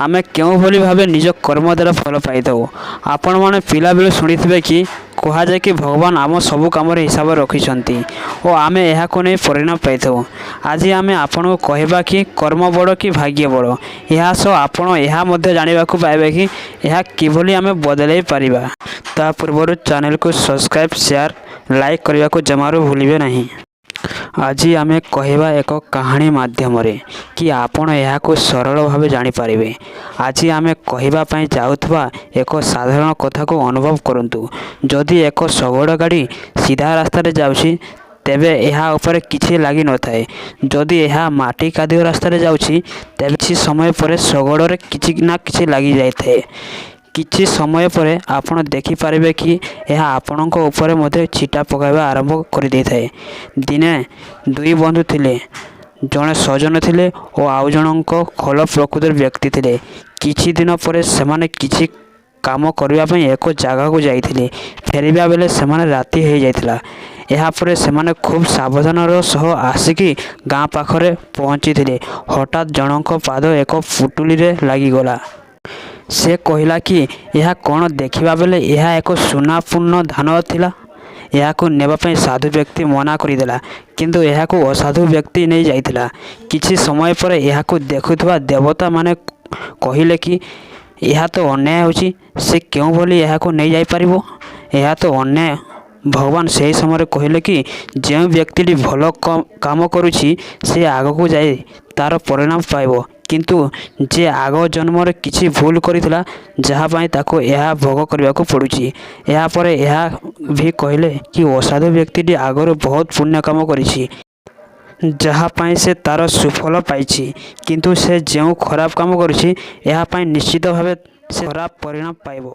ଆମେ କେଉଁଭଳି ଭାବେ ନିଜ କର୍ମ ଦ୍ୱାରା ଫଳ ପାଇଥାଉ। ଆପଣମାନେ ପିଲାବେଳୁ ଶୁଣିଥିବେ କି କୁହାଯାଏ କି ଭଗବାନ ଆମ ସବୁ କାମରେ ହିସାବ ରଖିଛନ୍ତି ଓ ଆମେ ଏହାକୁ ନେଇ ପରିଣାମ ପାଇଥାଉ। ଆଜି ଆମେ ଆପଣଙ୍କୁ କହିବା କି କର୍ମ ବଡ଼ କି ଭାଗ୍ୟ ବଡ଼। ଏହା ସହ ଆପଣ ଏହା ମଧ୍ୟ ଜାଣିବାକୁ ପାଇବେ କି ଏହା କିଭଳି ଆମେ ବଦଳାଇ ପାରିବା। ତା ପୂର୍ବରୁ ଚ୍ୟାନେଲକୁ ସବସ୍କ୍ରାଇବ୍, ସେୟାର, ଲାଇକ୍ କରିବାକୁ ଜମାରୁ ଭୁଲିବେ ନାହିଁ। ଆଜି ଆମେ କହିବା ଏକ କାହାଣୀ ମାଧ୍ୟମରେ କି ଆପଣ ଏହାକୁ ସରଳ ଭାବେ ଜାଣିପାରିବେ। ଆଜି ଆମେ କହିବା ପାଇଁ ଯାଉଥିବା ଏକ ସାଧାରଣ କଥାକୁ ଅନୁଭବ କରନ୍ତୁ। ଯଦି ଏକ ଶଗଡ଼ ଗାଡ଼ି ସିଧା ରାସ୍ତାରେ ଯାଉଛି, ତେବେ ଏହା ଉପରେ କିଛି ଲାଗିନଥାଏ। ଯଦି ଏହା ମାଟି କାଦୁଅ ରାସ୍ତାରେ ଯାଉଛି, ତେବେ କିଛି ସମୟ ପରେ ଶଗଡ଼ରେ କିଛି ନା କିଛି ଲାଗିଯାଇଥାଏ। କିଛି ସମୟ ପରେ ଆପଣ ଦେଖିପାରିବେ କି ଏହା ଆପଣଙ୍କ ଉପରେ ମଧ୍ୟ ଛିଟା ପକାଇବା ଆରମ୍ଭ କରିଦେଇଥାଏ। ଦିନେ ଦୁଇ ବନ୍ଧୁ ଥିଲେ। ଜଣେ ସଜ୍ଜନ ଥିଲେ ଓ ଆଉ ଜଣଙ୍କ ଖଳ ପ୍ରକୃତିର ବ୍ୟକ୍ତି ଥିଲେ। କିଛି ଦିନ ପରେ ସେମାନେ କିଛି କାମ କରିବା ପାଇଁ ଏକ ଜାଗାକୁ ଯାଇଥିଲେ। ଫେରିବା ବେଳେ ସେମାନେ ରାତି ହେଇଯାଇଥିଲା। ଏହାପରେ ସେମାନେ ଖୁବ୍ ସାବଧାନର ସହ ଆସିକି ଗାଁ ପାଖରେ ପହଞ୍ଚିଥିଲେ। ହଠାତ୍ ଜଣଙ୍କ ପାଦ ଏକ ପୁଟୁଳିରେ ଲାଗିଗଲା। ସେ କହିଲା କି ଏହା କ'ଣ? ଦେଖିବା ବେଳେ ଏହା ଏକ ସୁନାପୂର୍ଣ୍ଣ ଧାନ ଥିଲା। ଏହାକୁ ନେବା ପାଇଁ ସାଧୁ ବ୍ୟକ୍ତି ମନା କରିଦେଲା, କିନ୍ତୁ ଏହାକୁ ଅସାଧୁ ବ୍ୟକ୍ତି ନେଇ ଯାଇଥିଲା। କିଛି ସମୟ ପରେ ଏହାକୁ ଦେଖୁଥିବା ଦେବତାମାନେ କହିଲେ କି ଏହା ତ ଅନ୍ୟାୟ ହେଉଛି, ସେ କେଉଁଭଳି ଏହାକୁ ନେଇଯାଇପାରିବ? ଏହା ତ ଅନ୍ୟାୟ। ଭଗବାନ ସେହି ସମୟରେ କହିଲେ କି ଯେଉଁ ବ୍ୟକ୍ତିଟି ଭଲ କାମ କରୁଛି, ସେ ଆଗକୁ ଯାଇ ତା'ର ପରିଣାମ ପାଇବ, କିନ୍ତୁ ଯେ ଆଗ ଜନ୍ମରେ କିଛି ଭୁଲ କରିଥିଲା, ଯାହା ପାଇଁ ତାକୁ ଏହା ଭୋଗ କରିବାକୁ ପଡ଼ୁଛି। ଏହାପରେ ଏହା ବି କହିଲେ କି ଅସାଧୁ ବ୍ୟକ୍ତିଟି ଆଗରୁ ବହୁତ ପୁଣ୍ୟ କାମ କରିଛି, ଯାହା ପାଇଁ ସେ ତା'ର ସୁଫଳ ପାଇଛି, କିନ୍ତୁ ସେ ଯେଉଁ ଖରାପ କାମ କରୁଛି, ଏହା ପାଇଁ ନିଶ୍ଚିତ ଭାବେ ସେ ଖରାପ ପରିଣାମ ପାଇବ।